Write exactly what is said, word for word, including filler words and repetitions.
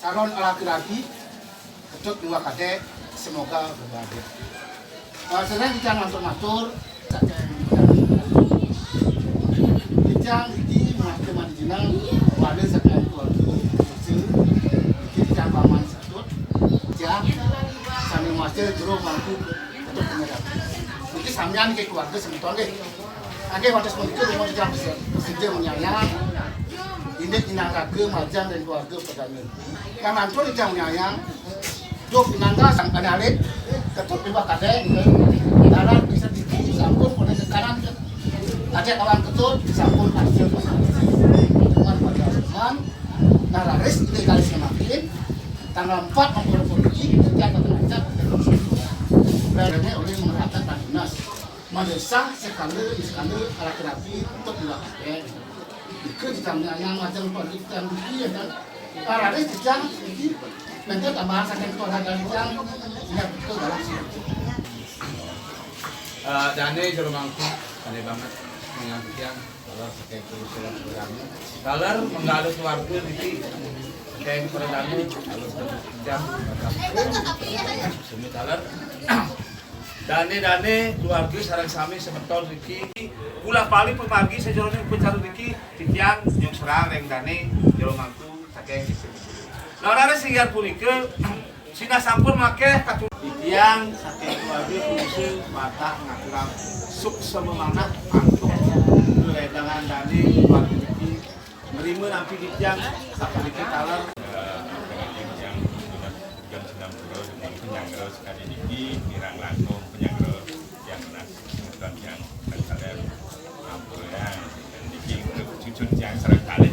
Calon laki-laki, Ketut dua kadek, semoga berbahagia. Eh, selain kita matur-matur, saking kita iki mengatakan jenang, wali saking keluarga, kecil, kita paman satut, ya, sami masih jero mampu Ketut penyerah. Iki sampeyan ke keluarga semeton deh. Angge wates menika rumah kita bersedia menyayang. Ini inang raga majang dan keluarga perdana. Yang mantul yang menyayang, duk pinangga sang alit, Ketut di bawah kadek, dalam bisa diki sampun oleh ke kanan ke. Ada kawan Ketut sampun hasil. Teman pada teman, nah, laris ini kali semakin tanggal empat Oktober ini kita akan ngajak. Berarti oleh mengatakan dinas. Madesah sekali, sekali alat terapi untuk dilakukan. Itu ditanya yang macam politik yang begini, ya kan? Parade dijang, ini nanti tambahan saking keluarga dijang, ya, betul dalam sih. Eh, dane jero mangku, dane banget, dengan tiang, kalau saking keluarga kami. Kalau menggala keluarga niki, saking keluarga kami, kalau jam, sumi taler. Dane-dane keluarga sareng sami semeton niki, kula bali pamargi sajeroning upacara niki, titiang nyuksrang ring dane jero mangku saking. Nah, raris inggih punika, sinah sampun makeh katu-, titiang saking keluarga punika watak ngaturang suksema manah antuk wedangan dane keluarga niki. Nerima nampi titiang sapunika taler. Jam sembilan puluh, penyangga sekali niki, kirang langkung penyangga yang nas, bukan yang sekalian ampun ya. Dan niki cucun yang serang kali